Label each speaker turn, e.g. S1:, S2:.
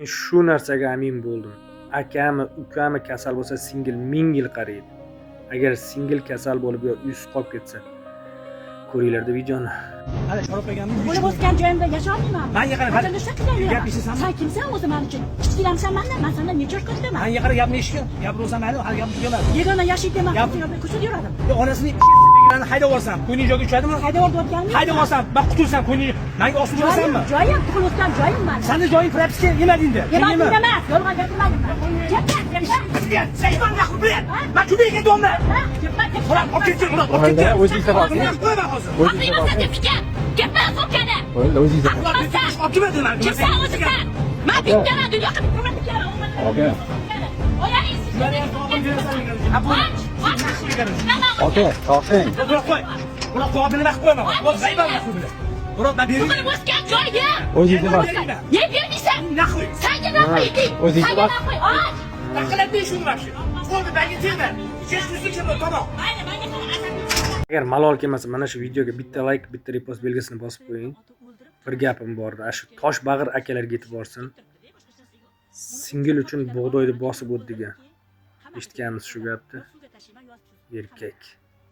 S1: Shu narsaga amin bo'ldim. Akami, ukami kasal bo'lsa, singil ming yil qaraydi. Agar singil kasal bo'lib yo uysiz qolib ketsa, ko'ringlarda videoni.
S2: Hali sharob qilganmi?
S3: Bo'lib o'sgan joyimda yasholmayman.
S2: Manga qara,
S3: Qachon nusxa qilgan.
S2: Gap eshitasanmi?
S3: Sen kimsan o'zi men uchun? Kichkinamsan mandan, men sendan necha yosh kattaman?
S2: Manga qara, gapni eshitgin. Gapirsam mayli, hali gapim tugamadi.
S3: Yagona yashaydi man,
S2: Gap-
S3: ko'chada yuradim.
S2: Yo, onasini deganini haydab yuborsam, ko'ngling joyga tushadimi?
S3: Haydab yuborayotganim yo'q.
S2: Haydab yuborsam, man qutulsam, ko'ngling manga oson
S3: Joyim,
S2: bo'lasanmi?
S3: joyim, tug'ilib o'sgan joyim mani.
S2: Sani joying propiska yemadingda.
S3: Yemading emas, yolg'on gapirmadim. Ketma, ketma.
S2: Sayman nahur bilan. Man Kubaga ketyapman.
S3: Ha? Ketma, ketma.
S2: Ular olib ketsin, ular olib ketsin.
S4: O'zingiz topasiz.
S2: Ular qo'yman hozir.
S3: Aqlingman tepkiga. Ketma, so'kkani.
S4: Bo'ldi, o'zingiz topasiz.
S2: Ular olib kelmadi mani.
S3: Kimsan o'zi sen? Men bittaman, dunyo qilib hurmat qilaman.
S4: Aka.
S3: Oyog'ing
S4: Aka, toshing.
S2: Ular qo'y. Ular qo'yib nima qilib qo'yaman? O'z ayban nahur bilan. Ular man bering.
S3: Tug'ilib o'sgan joyim.
S4: O'zingiz topasiz.
S3: Yeb bermaysan.
S2: Nahur.
S3: Sanga nahvoy,
S4: O'zingiz
S3: Sanga
S4: bas-
S3: nahvoy, och.
S2: Taqillatmang shuni вообще. Qo'lni bagi tegma. Kech kunga tomoq.
S3: Mayli, menga qara, asabiy.
S1: Agar malol kelmasa, mana shu videoga bitta layk, bitta repost belgisini bosib qo'ying. Bir gapim bordi. Shu tosh bag'ir akalarga yetib borsin. Singil uchun bug'doyni bosib o't degan. Eshitganmiz shu gapni. Erkak.